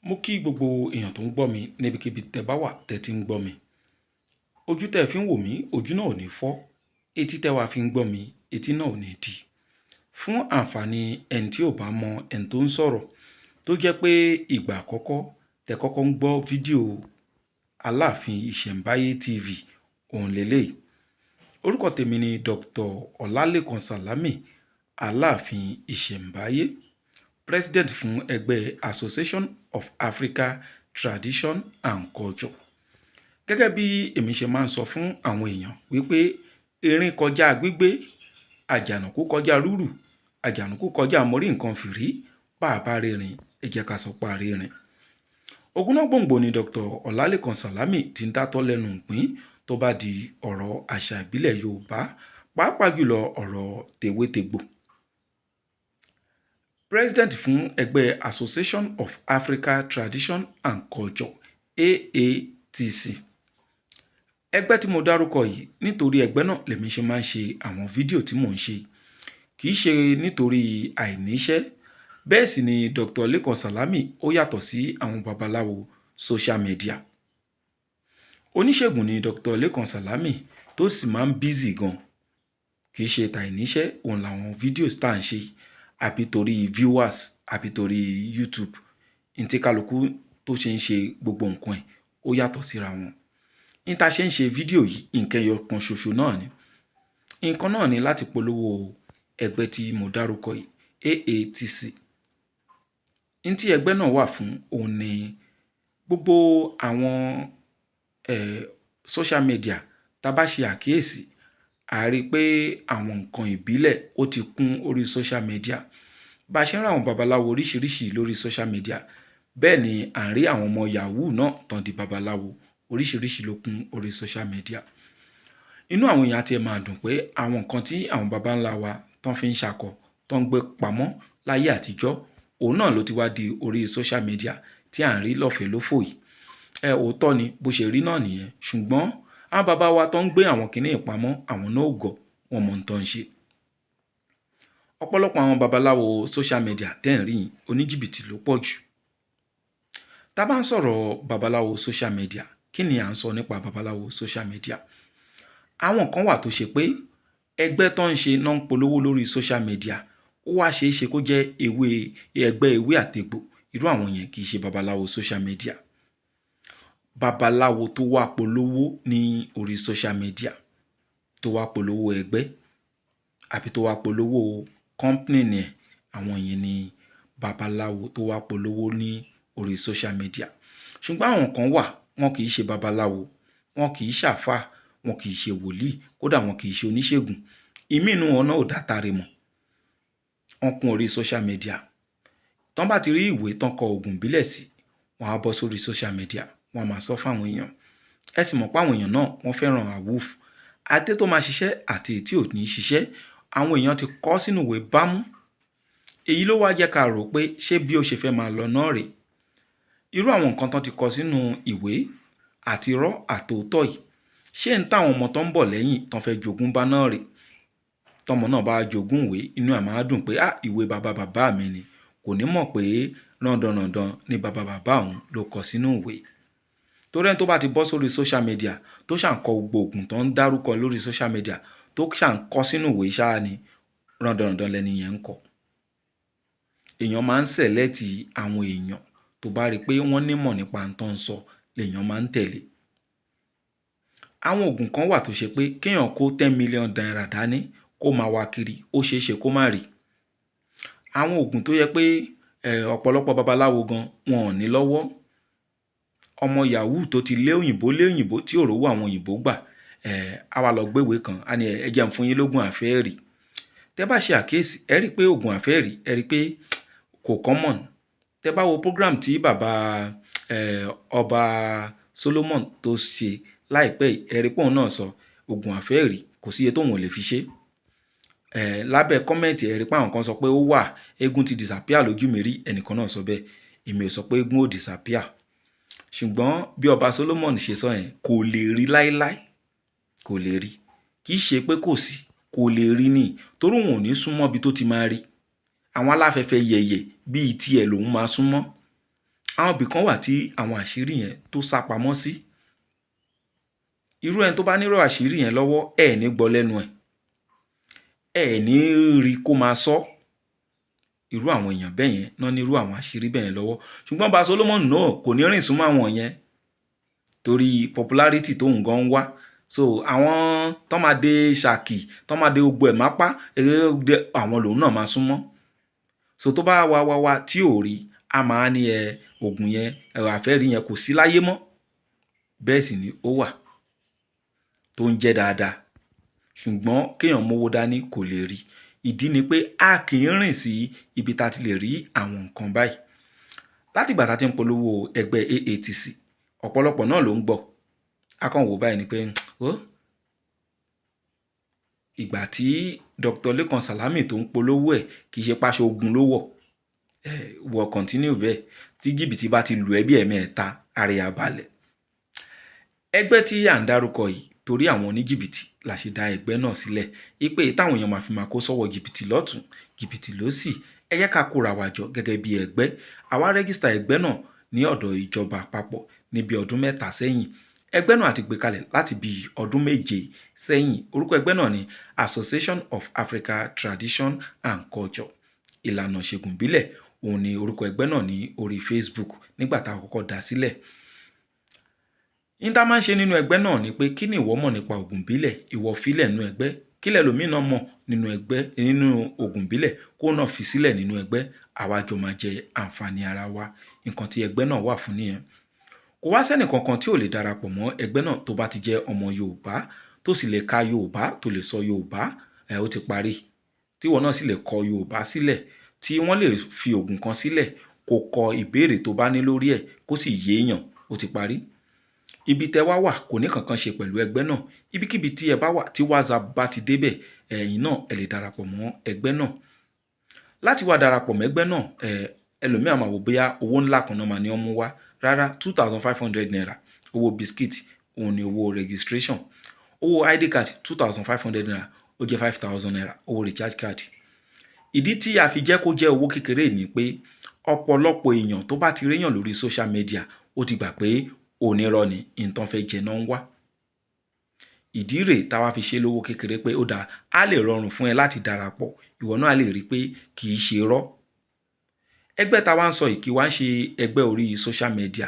Mo kí gbogbo èèyàn tó ń gbọ́ mi níbikíbi tẹ́ bá wà tẹ́ ti ń gbọ́ mi. Ojú tẹ́ fi ń wò mí, ojú náà ò ní fọ́. Etí tẹ́ wá fi ń gbọ́ mi, etí náà ò ní di. Fún àǹfààní ẹni tí ò bá mọ ẹni tó ń sọ̀rọ̀, tó jẹ́ pé ìgbà àkọ́kọ́ tẹ́ kọ́kọ́ ń gbọ́ fídíò Aláàfin Ìṣẹ̀mbáyé TV, òun lélẹ́yìí. Orúkọ tèmi ni Dr. Ọlálékan Sàlámì, Aláàfin Ìṣẹ̀mbáyé, President fún ẹgbẹ́ Association of Africa Tradition and Culture. Gẹ́gẹ́ bí èmi ṣe máa ń sọ fún àwọn èèyàn wípé erin kọjá gbígbé, àjànàkú kọjá rúrù, àjànàkú kọjá mórí nǹkan fìrí, bá a bá rírin, ẹ jẹ́ ká sọ pé a rírin. Ògúnnágbòǹgbò ni Dr. Ọlálékan Sàlámì tí ń dátọ́ lẹ́nu ìgbín tó bá di ọ̀rọ̀ àṣà ìbílẹ̀ Yorùbá, pàápàá jùlọ ọ̀rọ̀ tewétegbò. President fún ẹgbẹ́ Association of Africa Tradition and Culture, AATC. Ẹgbẹ́ tí mo dárúkọ yìí, nítorí ẹgbẹ́ náà lèmi ṣe máa ń ṣe àwọn fídíò tí mò ń ṣe. Kì í ṣe nítorí àìníṣẹ́. Bẹ́ẹ̀ sì ni Dr. Lékan Sàlámì ó yàtọ̀ sí àwọn babaláwo social media. Oníṣègùn ni Dr. Lékan Sàlámì tó sì máa ń busy gan. Kì í ṣe tàìníṣẹ́ òun làwọn videos tá à ń ṣe, àbí torí viewers, àbí torí YouTube. Ntí kálukú tó ṣe ń ṣe gbogbo nǹkan ẹ̀, ó yàtọ̀ síra wọn. Ní ta ṣe ń ṣe fídíò yìí, nǹkan ẹyọ kan ṣoṣo náà ni. Nǹkan náà ni láti polówó ẹgbẹ́ tí mo dárúkọ yìí, AATC. Ntí ẹgbẹ́ náà wà fún òun ni gbogbo àwọn social media. Tá bá ṣe àkíyèsí, a rí pé àwọn nǹkan ìbílẹ̀ ó ti kún orí social media. Bá ṣe ń rí àwọn babaláwo oríṣiríṣi lórí social media, bẹ́ẹ̀ ni à ń rí àwọn ọmọ yahoo náà tán di babaláwo oríṣiríṣi ló kún orí social media. Inú àwọn èèyàn á tiẹ̀ máa dùn pé àwọn nǹkan tí àwọn baba ńlá wa tán fi ń ṣakọ, tán ń gbé pamọ́ láyé àtijọ́, òun náà ló ti wá di orí social media tí à ń rí lọ́fẹ̀ẹ́ lófò yìí. Ẹ òótọ́ ni, bó ṣe rí náà nìyẹn, ṣùgbọ́n àwọn baba wa tó ń gbé àwọn kinní yìí pamọ́, àwọn náà ò gọ̀, wọ́n mọ ohun tó ń ṣe. Ọ̀pọ̀lọpọ̀ àwọn babaláwo social media tẹ́ ń rí yìí, oníjìbìtì ló pọ̀ jù. Tá bá ń sọ̀rọ̀ babaláwo social media, kí ni à ń sọ nípa babaláwo social media? Àwọn kan wà tó ṣe pé ẹgbẹ́ tó ń ṣe náà ń polówó lórí social media. Ó wá ṣe é ṣe kó jẹ́ ewé ẹgbẹ́ ewé àtegbò. Irú àwọn yẹn kì í ṣe babaláwo social media. Babaláwo tó wá polówó ní orí social media, tó wá polówó ẹgbẹ́ àbí tó wá polówó company ni ẹ̀, àwọn yẹn ni babaláwo tó wá polówó ní orí social media. Ṣùgbọ́n àwọn kan wà, wọn kì í ṣe babaláwo, wọn kì í ṣàfà, wọn kì í ṣe wòlíì, kódà wọn kì í ṣe oníṣègùn. Ìmíì nínú wọn náà ò dá tare mọ̀. Wọ́n kún orí social media. Tán bá ti rí ìwé tán kọ òògùn ìbílẹ̀ sí, wọ́n á bọ́ sórí social media, wọ́n á máa sọ fún àwọn èèyàn. Ẹ sì mọ̀ pé àwọn èèyàn náà wọ́n fẹ́ràn àwúf. Àti tó máa ṣiṣẹ́ àti èyí tí ò ní ṣiṣẹ́, àwọn èèyàn ti kọ sínú ìwé bámú. Èyí ló wá jẹ́ ká rò pé ṣé bí ó ṣe fẹ́ máa lọ náà rèé. Irú àwọn nǹkan tán ti kọ sínú ìwé àti irọ́ àtòótọ́ yìí, ṣé ń táwọn ọmọ tó ń bọ̀ lẹ́yìn tán fẹ́ jogún bá náà rèé? Tọ́mọ náà bá jogún ìwé, inú ẹ̀ máa dùn pé, "Á, ìwé bàbá bàbá mi ni." Kò ní mọ̀ pé rándanràndan ni bàbá bàbá òun ló kọ sínú ìwé. Torí ẹni tó bá ti bọ́ sórí social media tó ṣà ń kọ gbogbo òògùn tó ń dárúkọ lórí social media, tó ṣà ń kọ sínú ìwé ṣáá ni, rándanràndan lẹni yẹn ń kọ. Èèyàn máa ń select àwọn èèyàn tó bá rí pé wọ́n nímọ̀ nípa ohun tó ń sọ lèèyàn máa ń tẹ̀lé. Àwọn òògùn kan wà tó ṣe pé kéèyàn kó ₦10 million dání kó máa wá kiri, ó ṣeé ṣe kó má rí. Àwọn òògùn tó yẹ pé ọ̀pọ̀lọpọ̀ babaláwo gan wọn ò ní lọ́wọ́. Ọmọ yahoo tó ti lé òyìnbó lé òyìnbó tí ò rówó àwọn òyìnbó gbà, á wá lọ gbéwèé kan, á ní ẹ jẹ́ n fún yín lóògùn àfẹ́ẹ̀rí. Tẹ́ bá ṣe àkíyèsí, ẹ rí pé òògùn àfẹ́ẹ̀rí, ẹ rí pé kò common. Tẹ́ bá wo program tí bàbá ọba Solomon tó ṣe láìpẹ́ yìí, ẹ rí pé òun náà sọ òògùn àfẹ́ẹ̀rí, kò sí iye tóun ò lè fi ṣe. Lábẹ́ comment, ẹ rí pé àwọn kan sọ pé ó wà, eégún ti disappear lójú mi rí, ẹnìkan náà sọ bẹ́ẹ̀. Èmi ò sọ pé eégún ò disappear. Ṣùgbọ́n bí ọba Solomon ṣe sọ yẹn, kò lè rí láíláí, kò lè rí. Kì í ṣe pé kò sí, kò lè rí ni. Torí òun ò ní súnmọ́ ibi tó ti máa rí. Àwọn aláfẹ́fẹ́ yẹ̀yẹ̀ bíi tiẹ̀ lòun máa súnmọ́. Àwọn ibì kan wà tí àwọn àṣírí yẹn tó sá pamọ́ sí. Irú ẹni tó bá nírò àṣírí yẹn lọ́wọ́, ẹ̀ ní gbọ́ lẹ́nu ẹ̀, ẹ̀ ní rí kó máa sọ. Irú àwọn èèyàn bẹ́ẹ̀ yẹn náà ní irú àwọn àṣírí bẹ́ẹ̀ yẹn lọ́wọ́. Ṣùgbọ́n Ọba Solomon náà kò ní rìn súnmọ́ àwọn yẹn torí popularity tó ń gan ń wá. So àwọn tó máa dé ṣàkì, tó máa dé gbogbo ẹ̀ mápá, àwọn lòun náà máa súnmọ́. So tó bá wá wá wá tí ò rí, a máa ní ẹ oògùn yẹn, ẹ̀rọ àfẹ́rí yẹn kò sí láyé mọ́. Bẹ́ẹ̀ sì ni ó wà tó ń jẹ́ dáadáa, ṣùgbọ́n kéèyàn mówó dání kò lè rí. Ìdí ni pé a kì í rìn sí ibi tá a ti lè rí àwọn nǹkan báyìí. Láti ìgbà tá a ti ń polówó ẹgbẹ́ AATC, ọ̀pọ̀lọpọ̀ náà ló ń gbọ́. A kàn wò báyìí ni pé ó ìgbà tí Dr. Lekan Salami tó ń polówó ẹ̀ kì í ṣe páṣọ ogun ló wọ̀. Ẹ wọ continue bẹ́ẹ̀, tí jìbìtì bá ti lù ẹ́ bí ẹ̀mẹ́ta, ara ẹ̀ á balẹ̀. Ẹgbẹ́ tí à ń dárúkọ yìí, torí àwọn oníjìbìtì la ṣe dá ẹgbẹ́ náà sílẹ̀. Ipe táwọn èèyàn máa fi máa kó sọ́wọ́ jìbìtì lọ́tùn, jìbìtì lósì, ẹ jẹ́ ká kóra wa jọ gẹ́gẹ́ bí ẹgbẹ́. Àwa rẹ́gísítà ẹgbẹ́ náà ní ọ̀dọ̀ ìjọba àpapọ̀ ní bí ọdún 3 sẹ́yìn. Ẹgbẹ́ náà ti gbé kalẹ̀ láti bí ọdún 7 sẹ́yìn. Orúkọ ẹgbẹ́ náà ni Association of Africa Tradition and Culture. Ìlànà ìṣègùn ìbílẹ̀ òun ni orúkọ ẹgbẹ́ náà ní orí Facebook nígbà tá a kọ́kọ́ dá sílẹ̀. Ní tá a máa ń ṣe nínú ẹgbẹ́ náà ni pé kí ni ìwọ mọ̀ nípa ògùn ìbílẹ̀, ìwọ filẹ̀ nínú ẹgbẹ́. Kí lẹ́lòmíì náà mọ̀ nínú ẹgbẹ́, nínú ògùn ìbílẹ̀, kó náà fi sílẹ̀ nínú ẹgbẹ́. Àwa jọ máa jẹ àǹfààní ara wa. Nǹkan tí ẹgbẹ́ náà wà fún nìyẹn. Kò wá sẹ́ni kankan tí ò lè darapọ̀ mọ́ ẹgbẹ́ náà tó bá ti jẹ́ ọmọ Yorùbá, tó sì lè ka Yorùbá, tó lè sọ Yorùbá, ẹ ó ti parí. Tí ìwọ náà sì lè kọ Yorùbá sílẹ̀, tí wọ́n lè fi ògùn kan sílẹ̀, kó kọ ìbéèrè tó bá ní lórí ẹ̀, kó sì yé èèyàn, ó ti parí. Ibi tẹ wá wà kò ní kankan ṣe pẹ̀lú ẹgbẹ́ náà. Ibikíbi tí ẹ bá wà tí WhatsApp bá ti dé bẹ̀, ẹ̀yin náà ẹ lè darapọ̀ mọ́ ẹgbẹ́ náà. Láti wá darapọ̀ mọ́ ẹgbẹ́ náà, ẹlòmíì á máa wò bóyá owó ńlá kan náà máa ní ọ́n mú wá. Rárá, 2,500 naira owó biscuit òun ni owó registration. Owó ID card 2,500 naira, ó jẹ́ 5,000 naira owó recharge card. Ìdí tí a fi jẹ́ kó jẹ́ owó kékeré ni pé ọ̀pọ̀lọpọ̀ èèyàn tó bá ti réyàn lórí social media, ó ti gbà pé onírọ́ ni, nǹkan fẹ́ jẹ náà ń wá. Ìdí rèé táwa fi ṣe lówó kékeré pé ó dáa, á lè rọrùn fún ẹ láti darapọ̀, ìwọ náà lè rí pé kì í ṣe irọ́. Ẹgbẹ́ táwa ń sọ yìí kì í wá ń ṣe ẹgbẹ́ orí social media.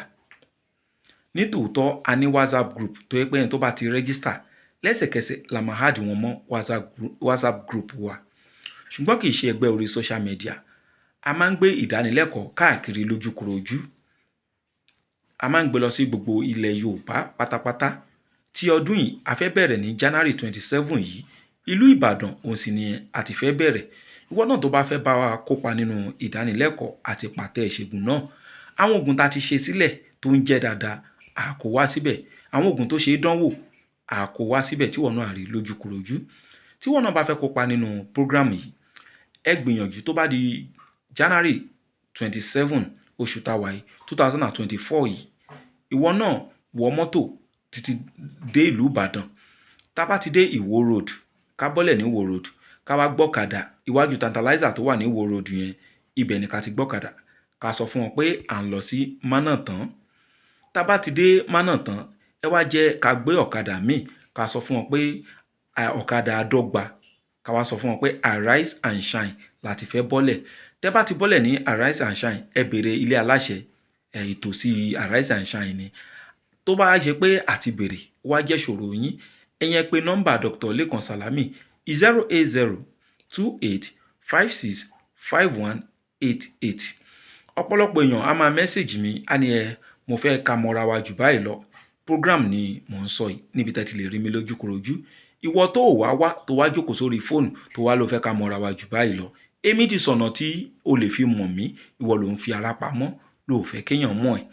Nítòótọ́ a ní WhatsApp group tó jẹ́ pé ẹni tó bá ti register lẹ́sẹ̀kẹsẹ̀ la máa add wọn mọ́ WhatsApp group wa. Ṣùgbọ́n kì í ṣe ẹgbẹ́ orí social media. A máa ń gbé ìdánilẹ́kọ̀ọ́ káàkiri lójúkorojú. A máa ń gbé lọ sí gbogbo ilẹ̀ Yorùbá pátápátá. Tí ọdún yìí a fẹ́ bẹ̀rẹ̀ ní January 27 yìí, ìlú Ìbàdàn òun sì ni a ti fẹ́ bẹ̀rẹ̀. Ìwọ náà tó bá fẹ́ bá wa kópa nínú ìdánilẹ́kọ̀ọ́ àti pàtẹ ìṣègùn náà, àwọn ògùn tá a ti ṣe sílẹ̀ tó ń jẹ́ dáadáa, a kó wá síbẹ̀. Àwọn ògùn tó ṣe é dánwò, a kó wá síbẹ̀ tí ìwọ náà rí lójúkorojú. Tí ìwọ náà bá fẹ́ kópa nínú program yìí, ẹ gbìyànjú tó bá di January 27 oṣù tá wà yìí, 2024 yìí, ìwọ náà wọ mọ́tò títí dé ìlú Ìbàdàn. Tá bá ti dé Ìwó Road, ká bọ́lẹ̀ ní Ìwó Road, ká wá gbọ́kadà iwájú Tantalizer tó wà ní Ìwó Road yẹn, ibẹ̀ ni ká ti gbọ́kadà. Ká sọ fún wọn pé à ń lọ sí Mánàtán. Tá bá ti dé Mánàtán, ẹ wá jẹ́ ká gbé ọ̀kadà míì, ká sọ fún wọn pé ọ̀kadà àdọ́gba. Ká wá sọ fún wọn pé Arise and Shine la ti fẹ́ bọ́lẹ̀. Tẹ́ bá ti bọ́lẹ̀ ní Arise and Shine, ẹ bèrè ilé aláṣẹ, ìtòsí Arise and Shine ni. Tó bá ṣe pé àti bèrè wá jẹ́ ṣòro yín, ẹ̀yin ẹ pè nọ́mbà Dr. Lekan Salami 08028565188. Ọ̀pọ̀lọpọ̀ èèyàn á máa message mi, á ní ẹ mo fẹ́ ká mọ́ra wa jù báyìí lọ. Program ni mò ń sọ yìí níbi tí ẹ ti lè rí mi lójúkorojú. Ìwọ tó wá wá tó wá jókòó sórí fóònù tó wá ló fẹ́ ká mọ́ra wa jù báyìí lọ. Èmi ti sọ̀nà tí o lè fi mọ̀ mí, ìwọ ló ń fi ara pamọ́, ló fẹ́ kéèyàn mọ̀ ẹ́,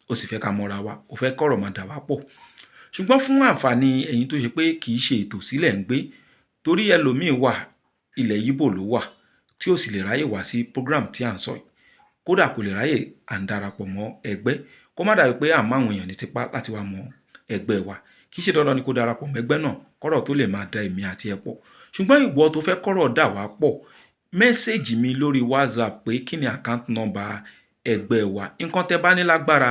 o sì fẹ́ ká mọ́ra wa, o fẹ́ kọ̀rọ̀ máa dà wá pọ̀. Ṣùgbọ́n fún àǹfààní ẹ̀yin tó ṣe pé kì í ṣe ètò sílẹ̀ ń gbé, torí ẹlòmíì wà, ilẹ̀ Íbò ló wà tí ó sì lè ráyè wá sí program tí à ń sọ yìí. Kódà kò lè ráyè à ń darapọ̀ mọ́ ẹgbẹ́. Kó má dàbí pé à ń mú àwọn èèyàn ní tipá láti wá mọ ẹgbẹ́ wa. Kì í ṣe dandan ni kó darapọ̀ mọ́ ẹgbẹ́ náà kọ́rọ̀ tó lè máa da èmi àti ẹ pọ̀. Ṣùgbọ́n ìwọ tó fẹ́ kọ́rọ̀ dà wá pọ̀, message mi lórí WhatsApp pé kí ni account number ẹgbẹ́ wa. Nǹkan tẹ́ bá ní lágbára,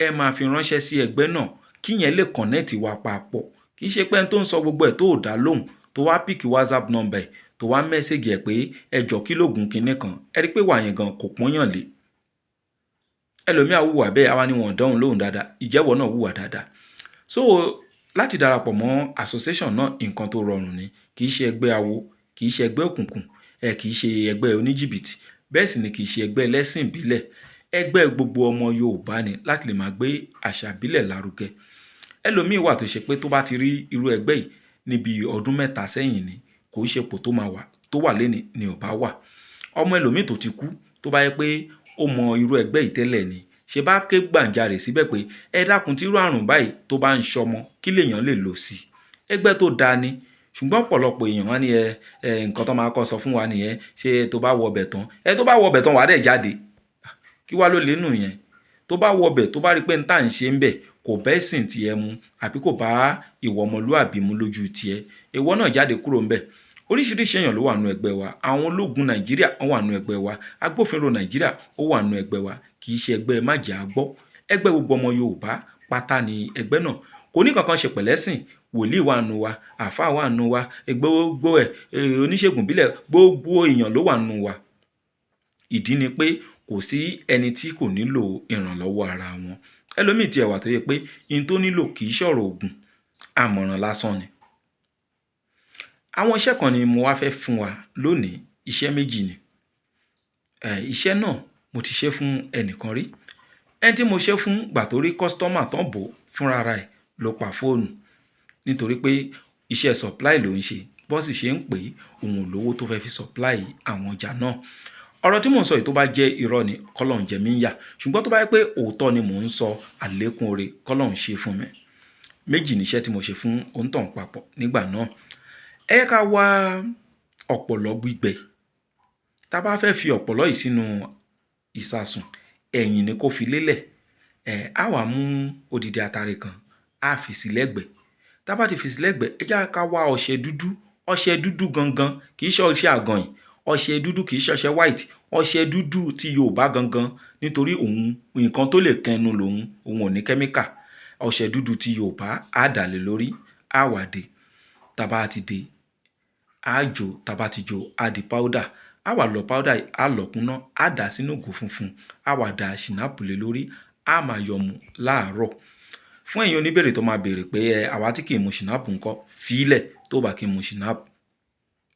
ẹ máa fi ránṣẹ́ sí ẹgbẹ́ náà kí yẹn lè connect wa papọ̀. Kì í ṣe pé ẹni tó ń sọ gbogbo ẹ̀ tó ò dá lóhùn, tó wá pick WhatsApp number ẹ̀, tó wá message ẹ̀ pé ẹ jọ̀, kí lóògùn kinní kan. Ẹ rí pé wà yẹn gan kò pọ́nyàn lé. Ẹlòmíà hùwà bẹ́ẹ̀, àwa ni wọ́n dánwò lóhùn dáadáa. Ìjẹ́wọ́ náà hùwà dáadáa. So láti darapọ̀ mọ́ association náà, nǹkan tó rọrùn ni. Kì í ṣe ẹgbẹ́ awo, kì í ṣe ẹgbẹ́ òkùnkùn, ẹ kì í ṣe ẹgbẹ́ oníjìbìtì, bẹ́ẹ̀ sì ni kì í ṣe ẹgbẹ́ ẹlẹ́sìn ìbílẹ̀. Ẹgbẹ́ gbogbo ọmọ Yorùbá ni láti lè máa gbé àṣà ìbílẹ̀ lárugẹ. Ẹlòmíì wà tó ṣe pé tó bá ti rí irú ẹgbẹ́ yìí níbi ọdún 3 sẹ́yìn ni, kò ṣe ipò tó máa wà tó wà léni ni ò bá wà. Ọmọ ẹlòmíì tó ti kú, tó bá yẹ pé ó mọ irú ẹgbẹ́ yìí tẹ́lẹ̀ ni, ṣe bá ké gbàǹjarè síbẹ̀ pé ẹ dákun, tí irú àrùn báyìí tó bá ń ṣọmọ, kí lèèyàn lè lò sí ẹgbẹ́ tó dáa ni. Ṣùgbọ́n ọ̀pọ̀lọpọ̀ èèyàn wá ní ẹ ẹ nǹkan tó máa kọ́ sọ fún wa nìyẹn. Ṣé tó bá wọ ọbẹ̀ tán, ẹ tó bá wọ ọbẹ̀ tán, wàá dẹ̀ jáde, kí wá ló lè nù yẹn? Tó bá wọ ọbẹ̀, tó bá rí pé n tá ń ṣe ń bẹ̀ kò bẹ́ sìn tiẹ̀ mu àbí kò bá ìwọ ọmọlúàbí mu lójú tiẹ̀, ìwọ náà jáde kúrò ń bẹ̀. Oríṣiríṣi èèyàn ló wà nù ẹgbẹ́ wa. Àwọn ológun Nàìjíríà, wọ́n wà nù ẹgbẹ́ wa. Agbófinró Nàìjíríà, ó wà nù ẹgbẹ́ wa. Kì í ṣe ẹgbẹ́ májàá gbọ́. Ẹgbẹ́ gbogbo ọmọ Yorùbá pátá ni ẹgbẹ́ náà. Kò ní kankan ṣe pẹ̀lẹ́sìn. Wòlíì wà nù wa, àáfàá wà nù wa, gbogbo ẹ̀, oníṣègùn ìbílẹ̀, gbogbo èèyàn ló wà nù wa. Ìdí ni pé kò sí ẹni tí kò nílò ìrànlọ́wọ́ ara wọn. Ẹlòmíì tiẹ̀ wà tó yẹ pé in tó nílò kì í ṣọ̀rọ̀ ògùn, àmọ̀ràn lásán ni. Àwọn iṣẹ́ kan ni mo wá fẹ́ fún wa lónìí. Iṣẹ́ méjì ni. Iṣẹ́ náà mo ti ṣe fún ẹnìkan rí. Ẹni tí mo ṣe fún, gbà tó rí customer tán bò fúnra ra ẹ̀ ló pa fóònù, nítorí pé iṣẹ́ supply ló ń ṣe. Bọ́n sì ṣe ń pè é, òun ò lówó tó fẹ́ fi supply àwọn ọjà náà. Ọ̀rọ̀ tí mò ń sọ yìí, tó bá jẹ́ irọ́ ni, kọ́lọ́hun jẹ mí ń yà. Ṣùgbọ́n tó bá jẹ́ pé òótọ́ ni mò ń sọ, àlékún oore kọ́lọ́hun ṣe fún mi. Méjì níṣẹ́ tí mo ṣe fún òǹtọ̀hún papọ̀ nígbà náà. Ẹ jẹ́ ká wá ọ̀pọ̀lọ́ gbígbẹ. Tá bá fẹ́ fi ọ̀pọ̀lọ́ yìí sínú ìsasùn, ẹ̀yìn ni kó fi lélẹ̀. Á wá mú odidi atare kan, á fi sí lẹ́gbẹ̀ẹ́. Tá bá ti fi sí lẹ́gbẹ̀ẹ́, ẹ jẹ́ ká wá ọṣẹ dúdú, ọṣẹ dúdú gangan, kì í ṣe ọṣẹ àgànyìn, ọṣẹ dúdú, kì í ṣe ọṣẹ white, ọṣẹ dúdú tí Yorùbá gangan, nítorí òun nǹkan tó lè kẹnu lòun, òun ò ní kẹ́míkà. Ọṣẹ dúdú tí Yorùbá á dà lé lórí, á wá dé. Tá bá ti dé, á jó. Tá bá ti jó, á di powder. Á wá lọ powder yìí, á lọ kúnná, á dà sínú ìgò funfun, á wá da ṣìnáàpù lé lórí, á máa yọ mu láàárọ̀. Fún ẹ̀yin oníbèrè tó máa béèrè pé ẹ àwa tí kì í mu ṣìnáàpù ńkọ́, fi í lẹ̀ tó bá kí n mu ṣìnáàpù.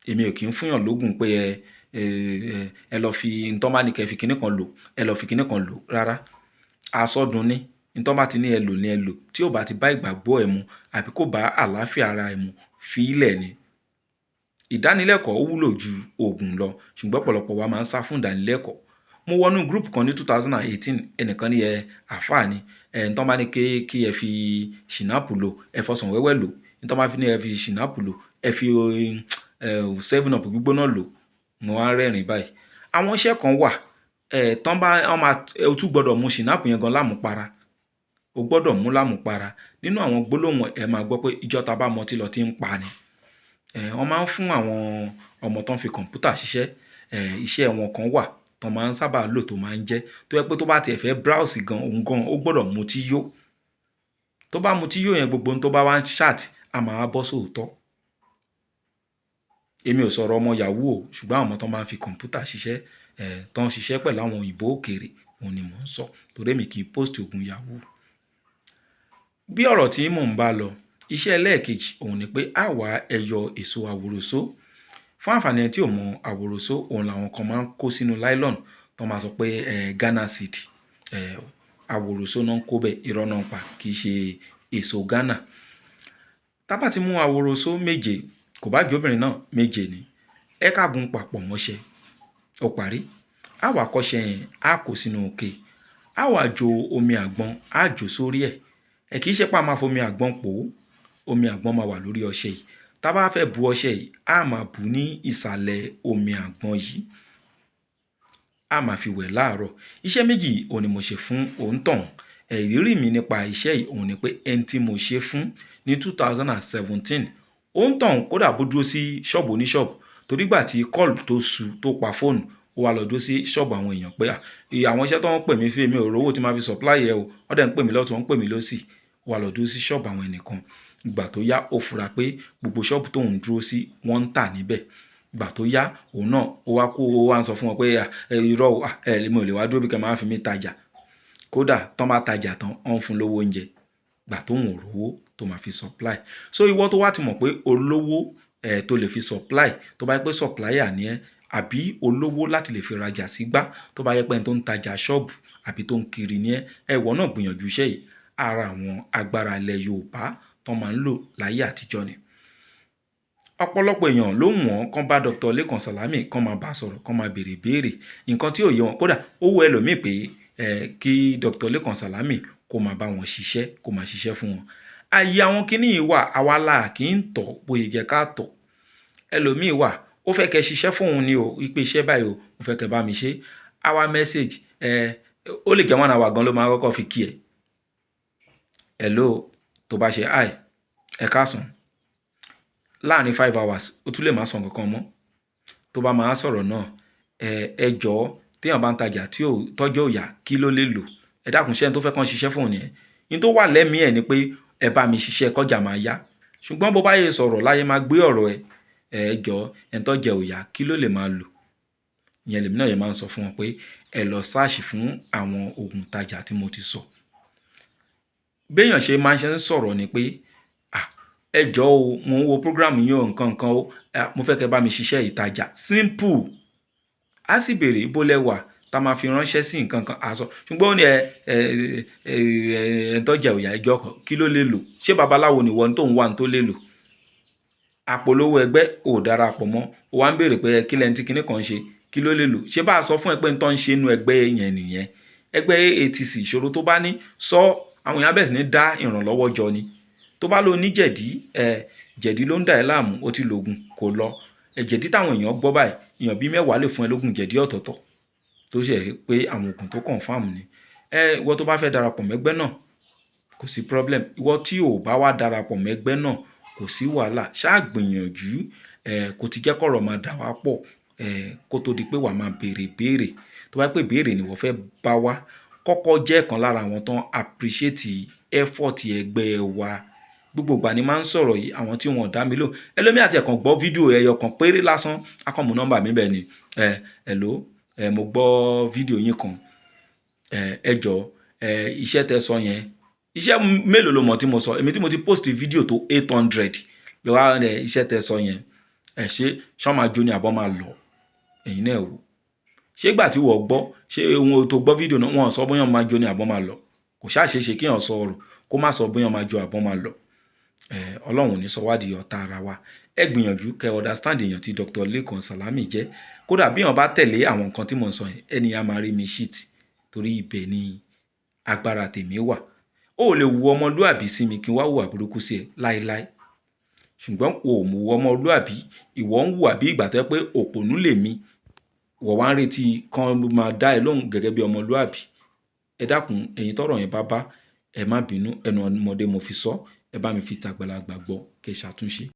Èmi ò kí ń fúnyàn lógún pé ẹ ẹ ẹ lọ fi ntọ́ bá ní kẹ́ fi kinní kan lò, ẹ lọ fi kinní kan lò. Rárá, àsọdùn ni. Ntọ́ bá ti ní ẹ lò ní ẹ lò. Tí ò bá ti bá ìgbàgbọ́ ẹ mu àbí kò bá àlàáfíà ara ẹ mu, fi í lẹ̀ ni. Ìdánilẹ́kọ̀ọ́ ó wúlò ju òògùn lọ, ṣùgbọ́n ọ̀pọ̀lọpọ̀ wa máa ń sá fún ìdánilẹ́kọ̀ọ́. Mo wọnú group kan ní 2018. Ẹnìkan ní ẹ àfáà ni ẹ, ntọ́ bá ní kí ẹ fi ṣìnáàpù lò, ẹ fọsàn wẹ́wẹ́ lò. Ntọ́ bá fi ní ẹ fi ṣìnáàpù lò, ẹ fi 7 Up gbígbóná lò. Mo wá ń rẹ́rìn báyìí. Àwọn iṣẹ́ kan wà ẹ tán bá wọ́n máa, o tún gbọ́dọ̀ mu ṣìnáàpù yẹn gan lámupara. O gbọ́dọ̀ mú lámupara. Nínú àwọn gbólóhùn, ẹ máa gbọ́ pé ìjọ ta bá mọtí lọ tí ń pa ni. Wọ́n máa ń fún àwọn ọmọ tó ń fi kọ̀ǹpútà ṣiṣẹ́. Iṣẹ́ wọn kan wà tó máa ń sábà lò tó máa ń jẹ́ tó jẹ́ pé tó bá tiẹ̀ fẹ́ browse gan, òun gan ó gbọ́dọ̀ mutí yó. Tó bá mutí yó yẹn, gbogbo ohun tó bá wá ń chat, á máa bọ́ sóòótọ́. Èmi ò sọ̀rọ̀ ọmọ yahoo o, ṣùgbọ́n àwọn ọmọ tó máa ń fi kọ̀ǹpútà ṣiṣẹ́, tó ń ṣiṣẹ́ pẹ̀lú àwọn òyìnbó òkèèrè, òun ni mò ń sọ. Torí èmi kì í post ògùn yahoo. Bí ọ̀rọ̀ tí mò ń bá lọ, iṣẹ́ ẹlẹ́ẹ̀kejì òun ni pé á wá ẹyọ èso àwòròsó. Fún àǹfààní ẹni tí ò mọ àwòròsó, òun làwọn kan máa ń kó sínú nylon tó máa sọ pé Ghana seed. Àwòròsó náà ń kó bẹ́ẹ̀, irọ́ náà ń pa, kì í ṣe èso Ghana. Tá bá ti mú àwòròsó méje, kò bá jẹ́ obìnrin náà, méje ni. Ẹ ká gún papọ̀ mọ́ṣẹ. Ó parí. Á wá kọ́ṣẹ́ yẹn, á kó sínú òkè. Á wá jo omi àgbọn, á jò sórí ẹ̀. Ẹ kì í ṣe pé a máa fomi àgbọn pò ó. Omi àgbọn máa wà lórí ọṣẹ yìí. Tá bá fẹ́ bu ọṣẹ yìí, á máa bù ní ìsàlẹ̀ omi àgbọn yìí. Á máa fi wẹ̀ láàárọ̀. Iṣẹ́ méjì òun ni mo ṣe fún òǹtọ̀hún. Ìrírí mi nípa iṣẹ́ yìí òun ni pé ẹni tí mo ṣe fún ní 2017, òǹtọ̀hún kódà bó dúró sí ṣọ́ọ̀bù oníṣọ́ọ̀bù, torí ìgbà tí call tó su tó pa fóònù, Ó wá lọ dúró sí ṣọ́ọ̀bù àwọn èèyàn pé àwọn iṣẹ́ tó ń pè mí fún mi ò rówó tí máa fi supply ẹ o, wọ́n dẹ̀ ń pè mí lọ́tùn, wọ́n ń pè mí lósì. Ó wá lọ dúró sí ṣọ́ọ̀bù àwọn ẹnìkan. Ìgbà tó yá, ó fura pé gbogbo ṣọ́ọ̀bù tóun dúró sí wọ́n ń tà níbẹ̀. Ìgbà tó yá, òun náà ó wá kó, ó wá ń sọ fún wọn pé irọ́ o, mi ò lè wá dúró bí kẹ́ máa fi mí tajà. Kódà tán bá tajà tán, wọ́n ń fún lówó oúnjẹ. Ìgbà tóun ò rówó tó máa fi supply. So ìwọ tó wá ti mọ̀ pé olówó tó lè fi supply, tó bá jẹ́ pé supplier ni ẹ́, àbí olówó láti lè fi rajà sígbá, tó bá jẹ́ pé ẹni tó ń tajà ṣọ́ọ̀bù àbí tó ń kiri ni ẹ́, ìwọ náà gbìyànjú iṣẹ́ yìí. Ara àwọn agbára ilẹ̀ Yorùbá tó máa ń lò láyé àtijọ́ ni. Ọ̀pọ̀lọpọ̀ èèyàn ló wù wọ́n kán bá Dr. Lekan Salami, kán máa bá sọ̀rọ̀, kán máa béèrè béèrè nǹkan tí ò yé wọn. Kódà ó wù ẹlòmíì pé kí Dr. Lekan Salami kó máa bá wọn ṣiṣẹ́, kó máa ṣiṣẹ́ fún wọn. Ààyè àwọn kíní yìí wà, àwa la kì í tọ̀ bóyá jẹ́ ká tọ̀. Ẹlòmíì wà, ó fẹ́ kẹ́ ṣiṣẹ́ fún òun ni o, wípé iṣẹ́ báyìí o, mo fẹ́ kẹ́ bá mi ṣe. Àwa message, ó lè jẹ́ 1 hour gan ló máa kọ́kọ́ fi kí ẹ. Hello, tó bá ṣe hi, ẹ káàsán. Láàárín 5 hours, ó tún lè máa sọ nǹkan kan mọ́. Tó bá máa sọ̀rọ̀ náà, ẹ jọ̀ọ́, tí èèyàn bá ń tajà tí ò tọ́jú ò yá, kí ló lè lò? Ẹ dákun, ṣé ẹni tó fẹ́ kàn ṣiṣẹ́ fún òun nìyẹn? Ní tó wà lẹ́mìí ẹ̀ ni pé ẹ bá mi ṣiṣẹ́ kọjá máa yá. Ṣùgbọ́n bó bá yẹ sọ̀rọ̀ láyé máa gbé ọ̀rọ̀ ẹ, ẹ jọ̀ọ́, ẹni tó jẹ ò yá, kí ló lè máa lò? Ìyẹn lèmi náà yẹn máa ń sọ fún wọn pé ẹ lọ search fún àwọn òògùn tajà tí mo ti sọ. Bí èèyàn ṣe máa ń ṣe ń sọ̀rọ̀ ni pé, ẹ jọ̀ọ́ o, mò ń wo program yín o, nǹkan kan o, mo fẹ́ kẹ́ bá mi ṣiṣẹ́ ìtajà. Simple. A sì béèrè ibo lẹ wà tá máa fi ránṣẹ́ sí nǹkan kan, a sọ. Ṣùgbọ́n ó ní ẹ ẹ ẹ ẹ tó jẹ òyà ẹjọ́ kan, kí ló lè lò? Ṣé babaláwo ni ìwọ tó ń wá ní tó lè lò? Àpolówó ẹgbẹ́ ò darapọ̀ mọ́. Ó wá ń béèrè pé kí lẹni tí kinní kan ń ṣe, kí ló lè lò? Ṣé bá a sọ fún ẹ pé n tó ń ṣe inú ẹgbẹ́ yẹn nìyẹn? Ẹgbẹ́ AATC, ìṣòro tó bá ní sọ, àwọn èèyàn bẹ̀rẹ̀ sí ní dá ìrànlọ́wọ́ jọ ni. Tó bá lọ ní jẹ̀dí, jẹ̀dí ló ń dà ẹ́ láàmú, ó ti lògùn kò lọ. Jẹ̀dí táwọn èèyàn gbọ́ báyìí, èèyàn bí 10 lè fún ẹ lógún jẹ̀dí ọ̀tọ̀ọ̀tọ̀ tó ṣe pé àwọn òògùn tó confirm ni. Ìwọ tó bá fẹ́ darapọ̀ mẹ́gbẹ́ náà, kò sí problem. Ìwọ tí ò bá wá darapọ̀ mẹ́gbẹ́ náà, kò sí wàhálà. Ṣá gbìyànjú, kó ti jẹ́ kọ̀rọ̀ máa dà wá pọ̀, kó tó di pé wà máa béèrè béèrè. Tó bá pé béèrè ni ìwọ fẹ́ bá wa, kọ́kọ́ jẹ́ ọ̀kan lára àwọn tó ń appreciate effort ẹgbẹ́ wa. Gbogbo ìgbà ni máa ń sọ̀rọ̀ yìí, àwọn tí wọ́n ò dá mi lóhùn. Ẹlòmíì àti ẹ̀kan gbọ́ fídíò ẹyọ kan péré lásán, á kàn mú nọ́mbà mi bẹ́ẹ̀ ni. Hello, mo gbọ́ fídíò yín kan. Ẹ jọ̀ọ́, iṣẹ́ tẹ sọ yẹn, iṣẹ́ mélòó lo mọ̀ tí mo sọ? Èmi tí mo ti post fídíò tó 800 ló wá rẹ iṣẹ́ tẹ sọ yẹn. Ẹ ṣé, ṣọ́ máa jó ni àbọ̀ máa lọ? Ẹ̀yin náà wò. Ṣé ìgbà tí ìwọ gbọ́, ṣé ohun tó gbọ́ fídíò náà, wọ́n ò sọ bóyá máa jó ni àbọ̀ máa lọ? Kò ṣáà ṣe é ṣe kí èèyàn sọ ọ̀rọ̀ kó má sọ bóyá máa jó àbọ̀ máa lọ. Ọlọ́run ò ní sọ wá di ọ̀tá ara wa. Ẹ gbìyànjú kẹ́ understand èèyàn tí Dr. Lekan Salami jẹ́. Kódà bí èèyàn bá tẹ̀lé àwọn nǹkan tí mò ń sọ yẹn, ẹni a máa rí mi shit torí ibẹ̀ ni agbára tèmi wà. Ó lè wu ọmọlúàbí sí mi kí n wá hùwà burúkú sí ẹ láíláí. Ṣùgbọ́n o ò mú ọmọlúàbí, ìwọ ń hùwà bí ìgbà tó jẹ́ pé òpònú lè mi. Ìwọ wá ń retí kán máa dá ẹ lóhùn gẹ́gẹ́ bí ọmọlúàbí. Ẹ dákun, ẹ̀yin tọ́rọ̀ yẹn bá bá, ẹ má bínú, ẹnu ọmọdé mo fi sọ, ẹ bá mi fi tàgbàlagbà gbọ́ kí ẹ ṣàtúnṣe.